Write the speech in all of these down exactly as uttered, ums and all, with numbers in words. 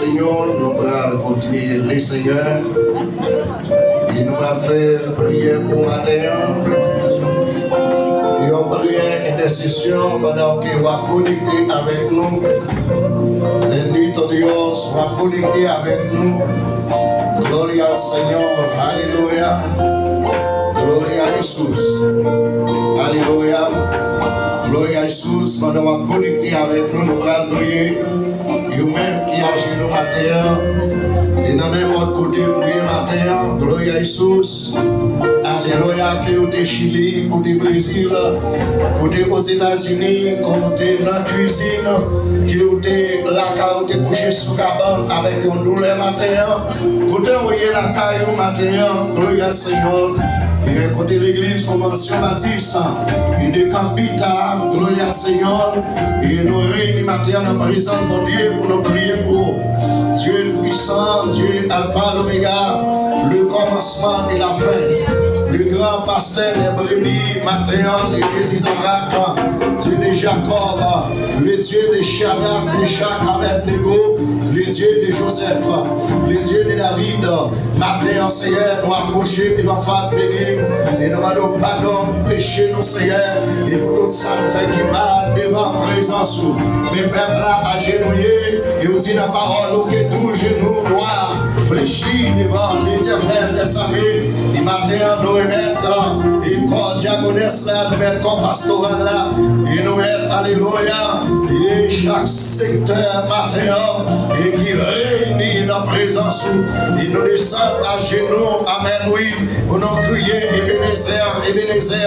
Senyè, nou pral koute Lesenyè e nou pral fè priyè pou maten an. Yon priyè entèsesyon pandan ke w ap konekte avèk nou. Bendito Dios, w ap konekte avèk nou. Gloria al Señor. Aleluya. Gloria a Jesus. Aleluya. Gloria a Jesus. Pandan w ap konekte avèk nou, nou pral priye. Ou menm ki ajenou maten an, e nan nenpòt kote ou ye maten an, gloria a Jesus. Aleluya, ke ou te Chili, ke ou te Brezil, ke ou te Ozetazini, ke ou te nan kizin, ke ou te lakay ou te kouche sou kabann avèk yon doulè maten an, kote ou ye lakay ou maten an, gloria al Señor. E kote legliz Konvansyon Batis e de Kanpita, gloria al Señor. E nou reyini maten an nan prezans Bondye pou nou priye pou ou. Dieu tout-puissant, Dieu Alpha, l'Oméga, le commencement et la fin. Le grand pasteur des brebis, maten an, le Dieu d'Isaac, Dieu de Jacob, le Dieu de Shadrach, Meshach, Abednego, le Dieu de Joseph, le Dieu de David. Maten an, Senyè, nou apwoche devan fas beni w e nou mande w padon pou peche nou, Senyè, e pou tout sa nou fè ki mal devan prezans ou. Men pèp la ajenouye e ou di nan pawòl ou ke tout jenou dwa flechi devan Letènèl dèzame. E maten an, nou remèt, e kò dyakonès la, nou remèt kò pastoral la, e nou remèt, alelouya, e chak sektè maten an, e ki reyini nan prezans ou, e nou desann ajenou, amèn, wi, pou nou kriye, Ebenezè, Ebenezè,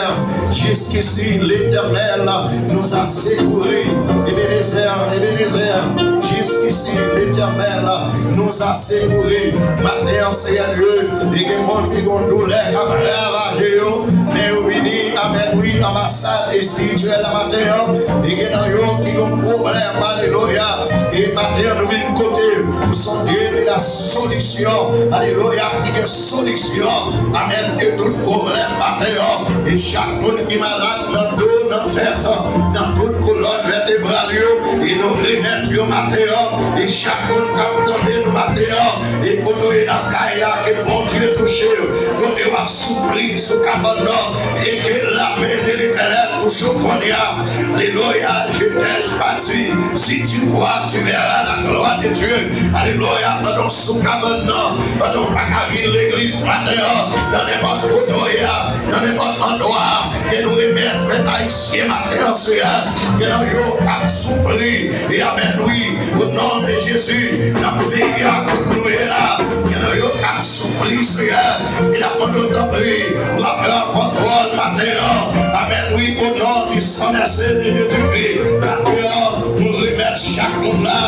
jusqu'ici l'Éternel nous a secourus, Ebenezè, Ebenezè, jusqu'ici l'Éternel nous a secourus. Maten an, Senyè Dye, e gen moun ki gon doulè k ap ravaje yo, men yo vini, amèn, wi, anbasad espirityèl la maten an, e gen nan yo ki gon pwoblèm, alelouya, e maten an nou vin kote ou, ou se Dieu de la solution, alelouya, ki gen solisyon, amèn, de tout pwoblèm maten an, e chak moun ki malad nan do, nan tèt, nan tout kolòn vètebral yo, e nou remèt yo maten an, e chak moun k ap tande nou maten an, e kote w ye nan kay la, ke Bondye touche w, kote w ap soufri sou kabann nan, e ke la main de l'Éternel touche w kounye a. Alelouya, je t'ai battu. Si tu crois, tu verras la gloire de Dieu. Alelouya, pandan w sou kabann nan, pandan w pa ka vin legliz maten an, nan nenpòt kote w ye a, nan nenpòt andwa, ke nou remèt pèp ayisyen maten an, Senyè, ke nan yo k ap soufri, e amèn, wi, o non de Jezi, nan peyi a, kote nou ye la, ke nan yo k ap soufri, Senyè, e n ap mande w, tanpri, w ap pran kontwòl maten an, amèn, wi, o non di san mèsi de Jezikri, maten an, nou remèt chak moun la,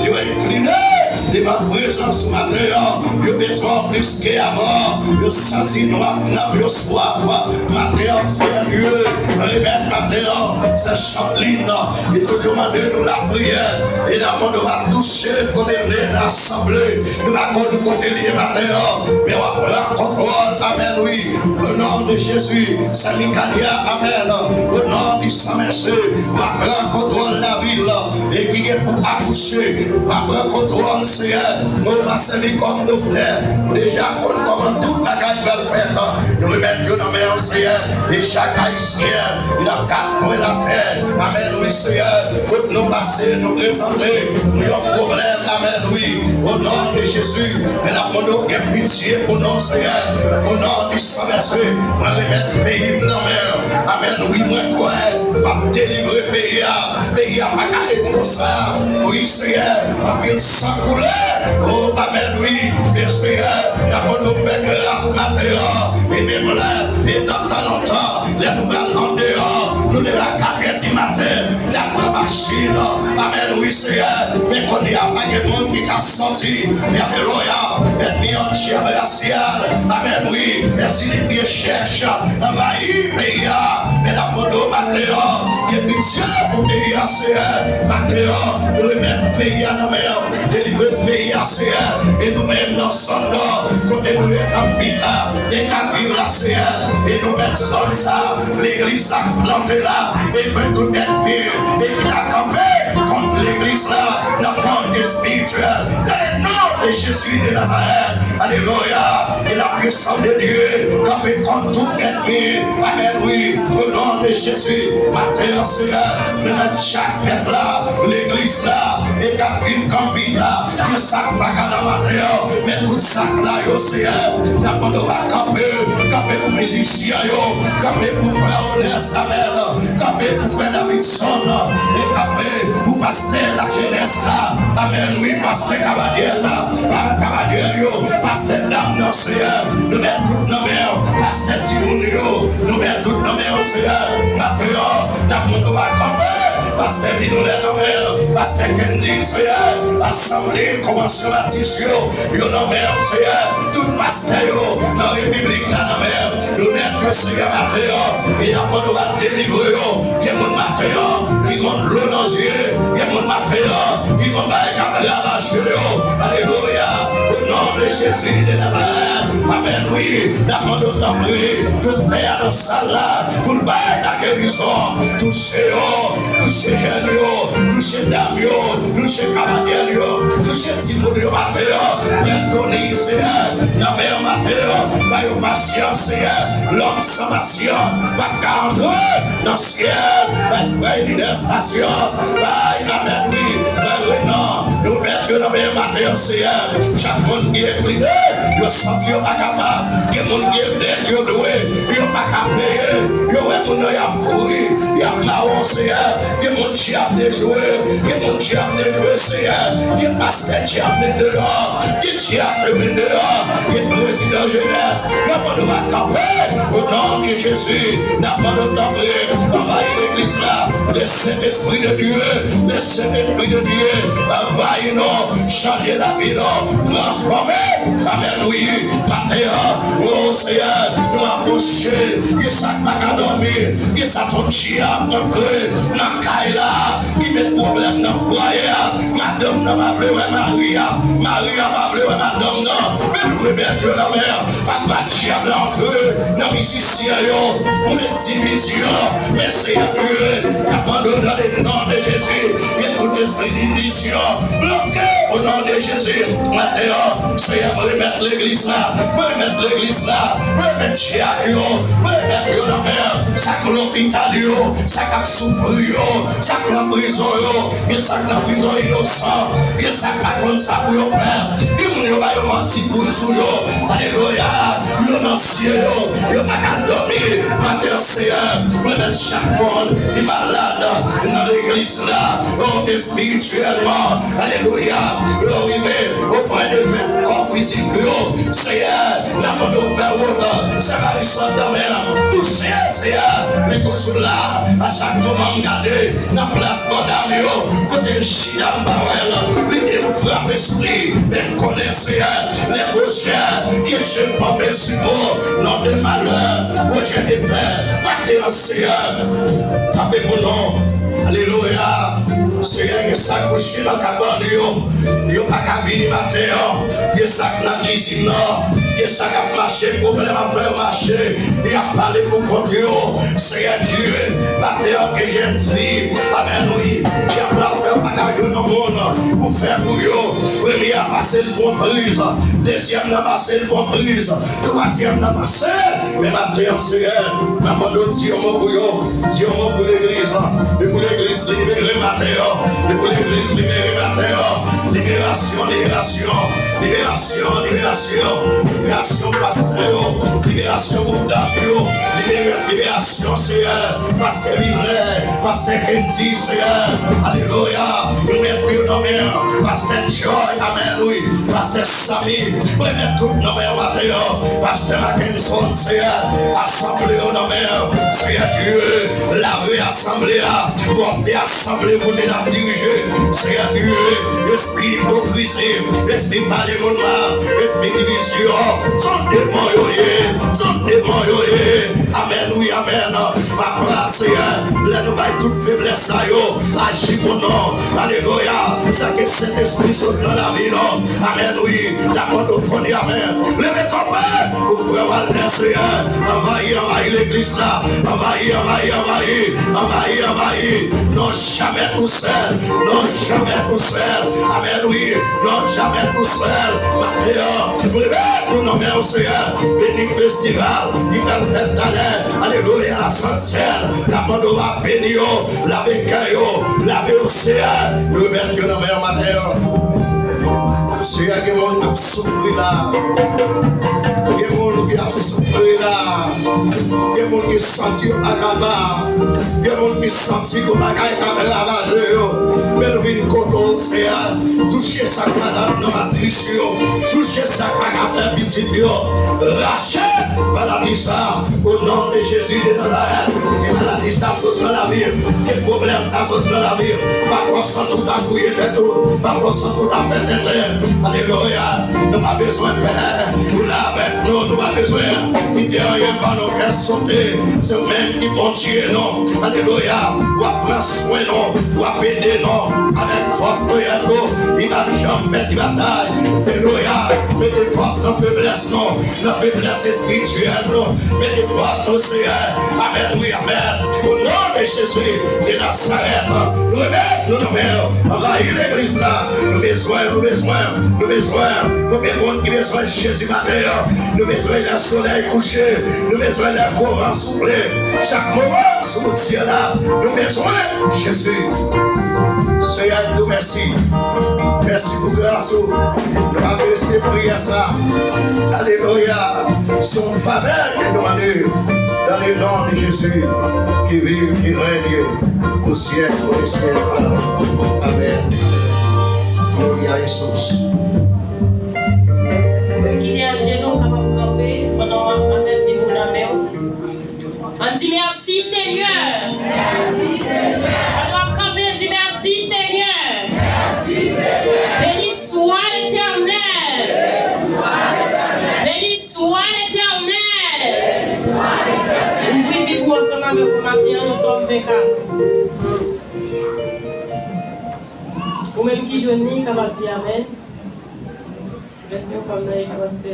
yo enkline devan prezans ou maten an, yo bezwen w plis ke avan, yo santi nou ap nan yo swaf. Maten an, Senyè Dye, remèt maten an, sè Chanlin, li toujou mande nou lapriyè, e nan mond ou ap touche kote l ye nan asanble, nou pa konn kote l ye maten an, men w ap pran kontwòl, amèn, wi, o non de Jezi, sè Mikania, amèn, o non di san mèsi, w ap pran kontwòl lavi l, e ki gen pou akouche, w ap pran kontwòl, Senyè, nou va sèvi kòm doktè, ou deja konn kòman tout bagay pral fèt, nou remèt yo nan men w, Senyè, e chak ayisyen, ki nan kat kwen latè, amèn, wi, Senyè, kote nou pase, nou prezante, nou yon pwoblèm, amèn, wi, o non de Jezi, men n ap mande w gen pitye pou nou, Senyè, o non di san mèsi, mwen remèt peyi m nan men w, amèn, wi, mwen kwè, w ap delivre peyi a, peyi a pa ka ret konsa, wi, Senyè, anpil san koule, o, amèn, wi, men Senyè, n ap mande w fè gras maten an, e menm lè, e nan tan lontan, lè nou pral andeyò, nou leve a katrè di maten, n ap pran machin, amèn, wi, Senyè, men kounye a pa gen moun ki ka sòti, alelouya, ènmi an tchè rasyal, amèn, wi, ènmi an chèch, anvayi peyi a, men n ap mande w maten an, gen pitye pou peyi a, Senyè, maten an, nou remèt peyi a nan men w, delivre peyi a, Senyè, e nou menm nan zòn nan, kote nou ye k ap bita, e k ap viv la, Senyè, e nou mèt zòn sa, legliz sa k plante la, e kont tout ènmi, e ki ta kanpe kont legliz. legliz la, nan mond espirityèl. Dans le nom de Jésus de Nazareth. Alelouya. E lapwisans de Dye kanpe kont tout ènmi. Amèn, wi. O non de Jezi, maten an, Seyè, nou mèt chak pèp la, legliz la, e k ap vin kanpita, gen sa k pa ka la maten an, men tout sa k la yo, Seyè, n ap mande w a kanpe, kanpe pou mizisyen yo, kanpe pou frè Onès, amèn, kanpe pou frè Davidson, e kanpe pou pastè lajenès la, amèn, wi, pastè Kabadyèl la, paran Kabadyèl yo, pastè dam nan, Seyè, nou mèt tout nan men w, pastè timoun yo, nou mèt tout nan men w, Seyè, maten an, n ap mande w a kanpe, pastè Vilè nan men w, pastè Kendy, Seyè, asanble konvansyon batis yo, yo nan men w, Seyè, tout pastè yo nan repiblik la nan men w, nou mèt yo, Seyè, maten an, e n ap mande w a delivre yo, gen moun maten an ki gon dlo nan je, gen moun maten an ki gon bagay k ap ravaje yo, alelouya, o non de Jezi de Nazarèt, amèn, wi, n ap mande w tanpri, doktè a nan sal la, pou l bay lagerizon, touche yo, touche jèn yo, touche dam yo, touche kabadyèl yo, touche timoun yo maten an, Pè Tony, Seyè, nan men w maten an, ba yo pasyans, Seyè, lòm san pasyans, pa ka antre nan syèl, bay frè Elinès pasyans, bay, amèn, wi, frè Renan, nou mèt yo nan men w maten an, Seyè, chak moun ki enkline, yo santi yo pa kapab, gen moun ki dèt yo dwe, yo pa ka peye, yo wè moun nan y ap kouri, y ap mawon, Seyè, gen moun dyab dejwe, gen moun dyab dejwe, Seyè, gen pastè dyab met deyò, gen dyab met deyò, gen prezidan jenès, n ap mande w a kanpe, o non de Jezi, n ap mande w tanpri, anvayi legliz la, le Sentespri de Dye, le Sentespri de Dye, anvayi nou, chanje lavi nou, transfòme, amèn, wi, maten an, o Seyè, nou apwoche, gen sa k pa ka dòmi, gen sa se yon dyab k antre nan kay la, ki met pwoblèm nan fwaye a, madanm nan pa vle wè mari a, mari a pa vle wè madanm nan, men nou remèt yo nan men, papa dyab la antre nan mizisyen yo, pou met divizyon, men Seyè Dye, n ap mande w nan le non de Jezi, gen tout espri divizyon, bloke o non de Jezi, maten an, Seyè, mwen remèt legliz la, mwen remèt legliz la, mwen remèt dyak yo, mwen remèt yo nan men w, sa k lopital yo, sa k ap soufri yo, sa k nan prizon yo, gen sa k nan prizon inosan, gen sa k pa konn sa pou yo fè, gen moun yo ba yo manti pou sou yo, alelouya, yo nan sye yo, yo pa ka dòmi, maten an, Seyè, mwen remèt chak moun ki malad nan legliz la, o espirityèlman, alelouya, yo rive o pwen de fè kò fizik yo, Seyè, n ap mande w fè wout, Sè Marisol nan men w, touche, Seyè, li toujou la, a chak moman m gade, nan plas bò dam yo, kote l chita m pa wè l, li di m frape sou li, men konnen, Seyè, lè pwochè, ke je pòpe sou non de malè, pwochè de pè, maten an, Seyè, kanpe pou nou, alelouya, Seyè, gen sa k kouche nan kabann yo, yo pa ka vini maten an, gen sa k nan kizin nan, gen sa k ap mache, pwoblèm ap fè yo mache, y ap pale pou kont yo, Seyè Dye, maten an gen jèn fi, amèn wi, dyab la fè yo pa ka jwenn yon moun pou fè pou yo, premye a pase l pou yon priz, dezyèm nan pase l pou yon priz, twazyèm nan pase l, men maten an Seyè, n ap mande w di yon mo pou yo, di yon mo pou legliz, e pou legliz libere maten an, e pou legliz libere maten an, liberasyon, liberasyon, liberasyon, liberasyon, liberasyon pastè yo, liberasyon pou dam yo, libere, liberasyon, Seyè, pastè Vilè, pastè Kendy, Seyè, alelouya, nou mèt yo nan men, pastè Joy, amèn, wi, pastè Samy, mwen mèt tout nan men w maten an, pastè Mackenson, Seyè, asanble yo nan men w, Seyè Dye, lave asanble a, pwòpte asanble kote n ap dirije, Seyè Dye, espri ipokrizi, espri pale moun mal, espri divizyon, se yon demon yo ye, se yon demon yo ye, amèn, wi, amèn, papa, Seyè, lè nou ba Tout feblès sa yo, aji pou nou. Alelouya. Sa ke Sentespri sot nan lavi nou. Amèn, wi. N ap mande w kounye a, amèn. Leve kanpe pou frè w al plen, Seyè. Anvayi, anvayi legliz la. Anvayi, anvayi, anvayi. Anvayi, anvayi. Non, jamè tou sèl. Non, jamè tou sèl. Amèn, wi. Non, jamè tou sèl. Maten an, nou leve nou nan men w, Seyè. Beni festival ki pral fèt talè. Alelouya, Sent Sèn. N ap mande w a beni yo, lave kè yo, lave yo, Seyè. Nou remèt yo nan men w maten an. Seyè, gen moun k ap soufri la. Gen moun ki ap soufri la. Gen moun ki santi yo pa kapab. Gen moun ki santi yo bagay k ap ravaje yo. Men nou vin kote w, Seyè. Touche sa k malad nan matris yo. Touche sa k pa ka fè pitit yo. Rache maladi sa. O non de Jezi de Nazarèt. Ke maladi sa sot nan lavi m. Ke pwoblèm sa sot nan lavi m. Pa pran sant ou ta touye tèt ou. Pa pran sant ou ta fè tenten. Alelouya. Nou pa bezwen pè. Ou la avèk nou. Nou pa bezwen kite anyen ba nou kè sote. Se ou menm ki Bondye nou. Alelouya. W ap pran swen nou. W ap ede nou. Avèk fòs nou yè tou. Li pa janm pèdi batay. Alelouya. Mete fòs nan feblès nou. Nan feblès espirityèl nou. Mete fòs nou, Seyè. Amèn, wi, amèn. O non de Jezi de Nazarèt, nou remèt nou nan men w. Anvayi legliz la. Nou bezwen, nou bezwen, nou bezwen. Konbyen moun ki bezwen Jezi maten an? Nou bezwen lè solèy kouche. Nou bezwen lè gwo van soufle. Chak moman sou wout syèl la, nou bezwen Jezi. Seyè, nou mèsi. Mèsi pou gras ou. Nou apresye priyè sa. Alelouya. Se yon favè ke nou mande. Dans le nom de Jésus, qui vit, qui règne au siècle des siècles. Amèn. Glorya Jezi. Ou menm ki te ajenou, w kapab kanpe pandan w ap avèk Bib ou nan men w. Ann di, mèsi, Senyè. Pandan w ap kanpe, di, mèsi, Senyè. Beni swa Letènèl. Beni swa Letènèl. Ouvri Bib ou ansanm avèk mwen maten an nan Sòm vennkat. Ou menm ki jwenn li, kapab di amèn. Vèsyon pa m nan ekran, sè.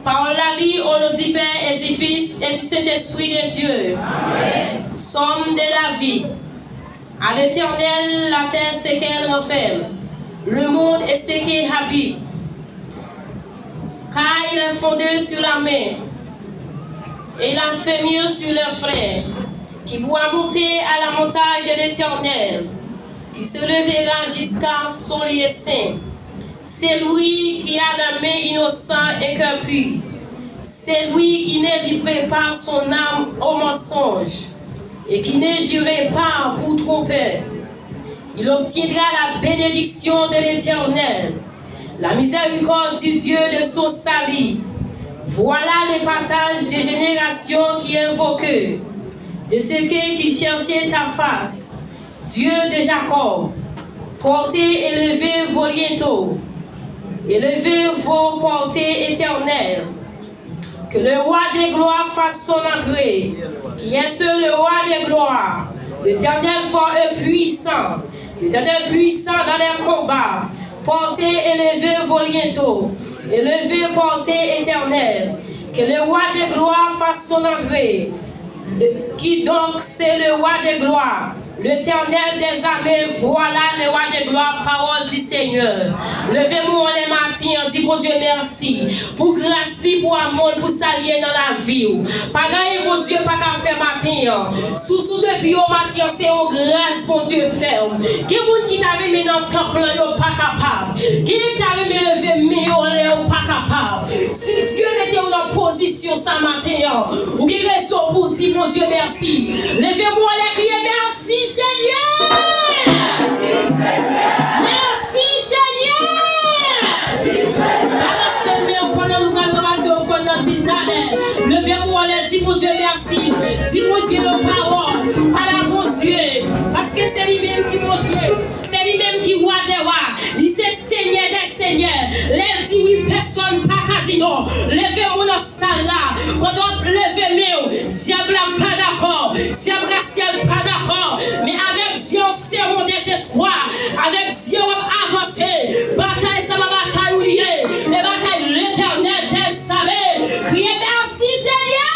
Parole la lit au nom du Père et du Fils et du Saint-Esprit de Dieu. Psaume de David. À l'Éternel, la terre, ce qu'elle renferme, le monde et ce qui habite. Car il est fondé sur la mer, et il a fait mur sur les fleuves. Qui pourra monter à la montagne de l'Éternel, qui se lèvera jusqu'à son lieu saint. Celui qui a la main innocente et que pure, celui qui ne livre pas son âme au mensonge, et qui ne jure pas pour tromper. Il obtiendra la bénédiction de l'Éternel, la miséricorde du Dieu de son salut. Voilà le partage des générations qui invoquent, de ceux qui cherchent ta face, Dieu de Jacob. Portez, élevez vos linteaux, élevez vos portées éternelles. Que le roi de gloire fasse son entrée. Qui est ce, le roi de gloire? L'Éternel fort et puissant. L'Éternel puissant dans les combats. Portez, élevez vos linteaux. Élevez, portez éternelles. Que le roi de gloire fasse son entrée. Qui donc, c'est le roi de gloire? L'Éternel des armées, voilà le roi de gloire, parole du Seigneur. Leve men w anlè maten an, di Bondye mèsi pou gras li, pou amò l, pou sa l ye nan lavi w. Pa gen anyen Bondye pa ka fè maten an. Si w sou de pye w maten an, se yon gras Bondye fè w. Gen moun ki ta renmen nan tanp lan, yo pa kapab. Gen ki ta renmen leve men yo anlè, yo pa kapab. Si Dye mete w nan pozisyon sa maten an, ou gen rezon pou w di Bondye mèsi. Leve men w anlè, kriye, mèsi Senyè! Mèsi Senyè! Balanse men w pandan nou pral ranmase ofrann nan, di talè. Leve men w anlè, di Bondye mèsi. Di Bondye yon pawòl. Pale a Bondye. Paske se li menm ki Bondye. Se li menm ki wa dè wa. Li se Senyè dè senyè. Lè l di wi, pèsonn pa ka di non. Leve men w nan sal la. Pandan w ap leve men w, dyab la pa dakò. Dyab rasyèl pa dakò, men avèk Dye w se yon dezespwa. Avèk Dye w ap avanse. Batay sa pa batay ou li ye, men batay Letènèl dèzame. Kriye mèsi Senyè!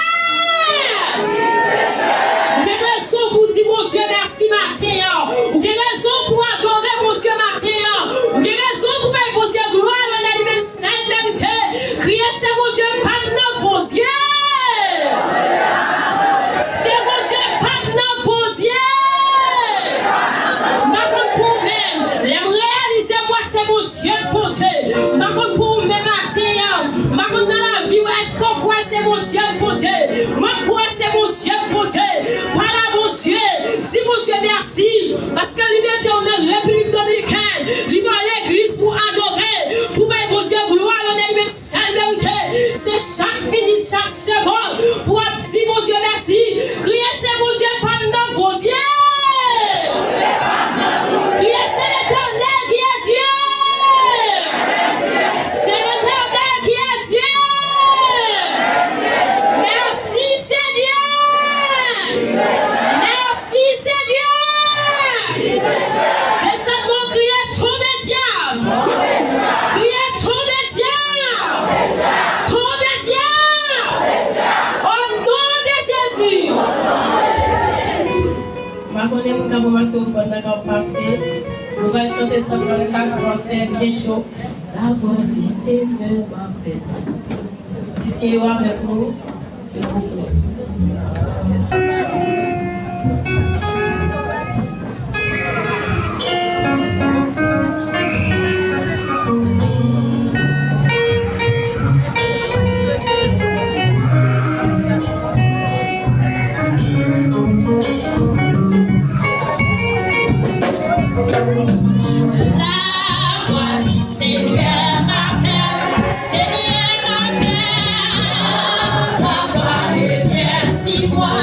Ou gen rezon pou w di Bondye mèsi maten an. Ou gen rezon pou w adore Bondye maten an. Ou gen rezon pou w bay Bondye glwa, lonnè li menm sèl merite. Kriye se Bondye pa m nan Bondye. Se Bondye pa m nan Bondye. M pa konn pou ou menm. Lè m reyalize m wè se Bondye k Bondye. M pa konn pou ou menm maten an. M pa konn nan lavi w èske w kwè se Bondye k Bondye. Mwen m kwè se Bondye k Bondye. Pale a Bondye. Di Bondye mèsi. Paske li mete w nan Repiblik Dominikèn, li ba w legliz pou adore, pou bay Bondye glwa, lonnè li menm sèl merite. Se chak minit, chak segonn pou w ap di Bondye mèsi. Kriye se Bondye pa m nan Bondye. Kriye se Letènèl ki e Dye. Se Letènèl ki e Dye. Mèsi Senyè. Mèsi Senyè. Desann mwen kriye tonbe dyab. Kriye tonbe dyab. Tonbe dyab. O non de Jezi. M pa konnen moun k ap ranmase ofrann nan k ap pase. Nou pral chante san trannkat fransè byen cho. La voix du Seigneur m'appelle. Mizisyen yo avèk nou, silvouplè. La voix du Seigneur m'appelle, Seigneur m'appelle, ta voix éclaircit-moi,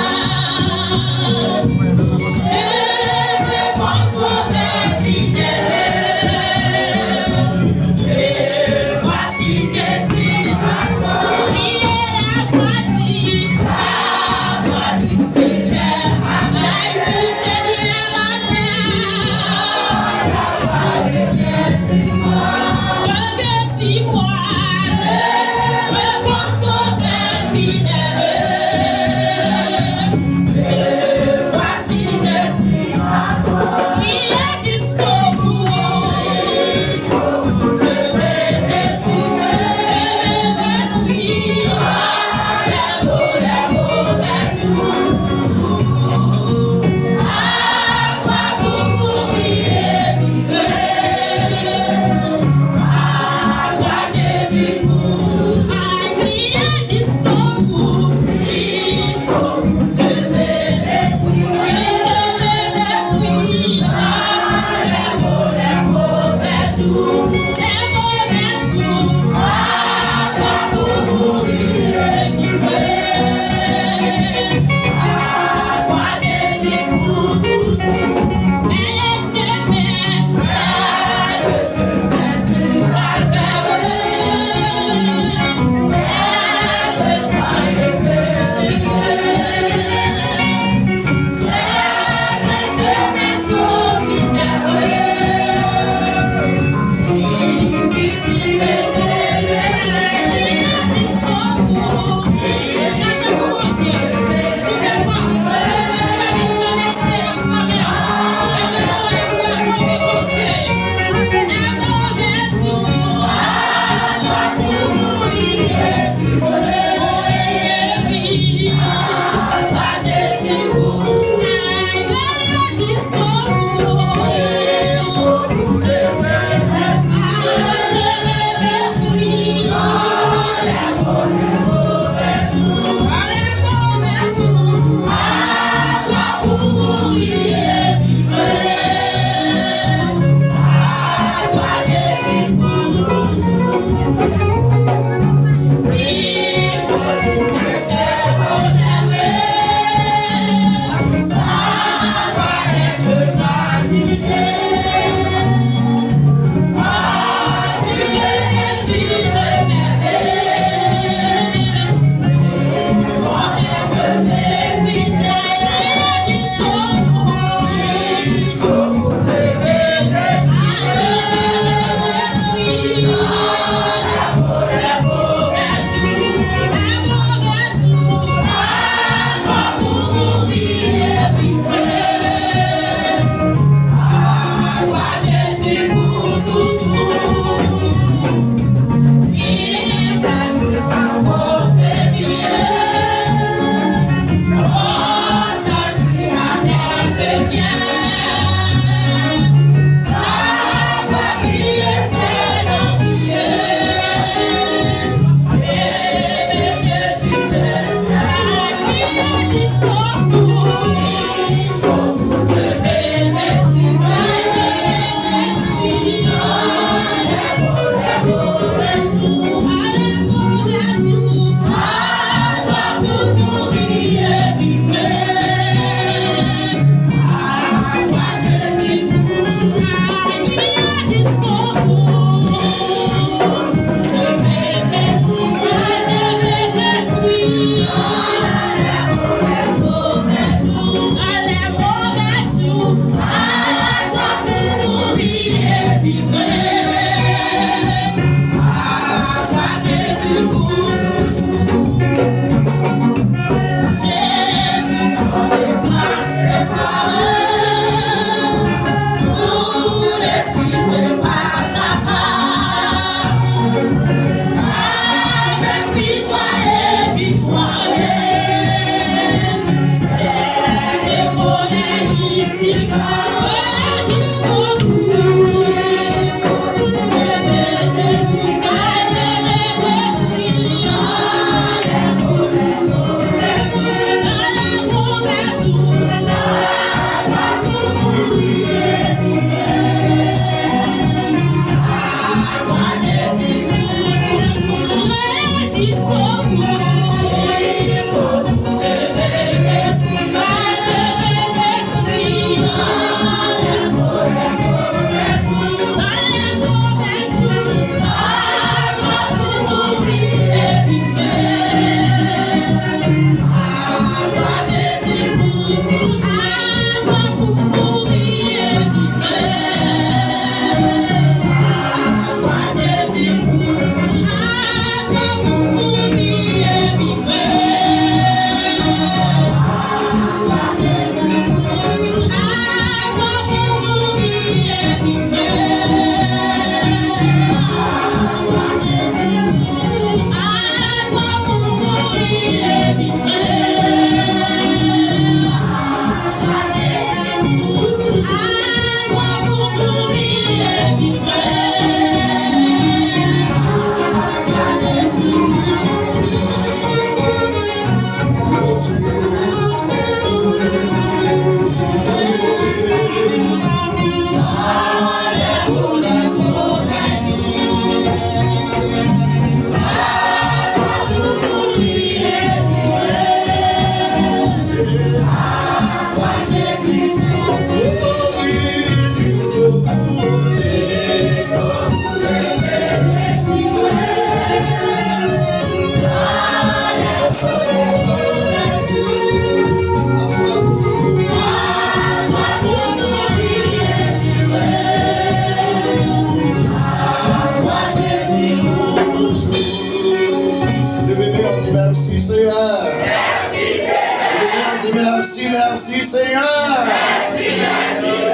Di mèsi, mèsi, Senyè.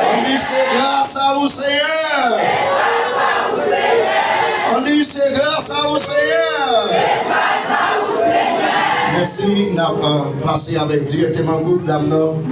Ann di, se gras a ou, Senyè. Ann di, se gras a ou, Senyè. Mèsi, n ap, euh, pase avèk dirèkteman gwoup dam nan.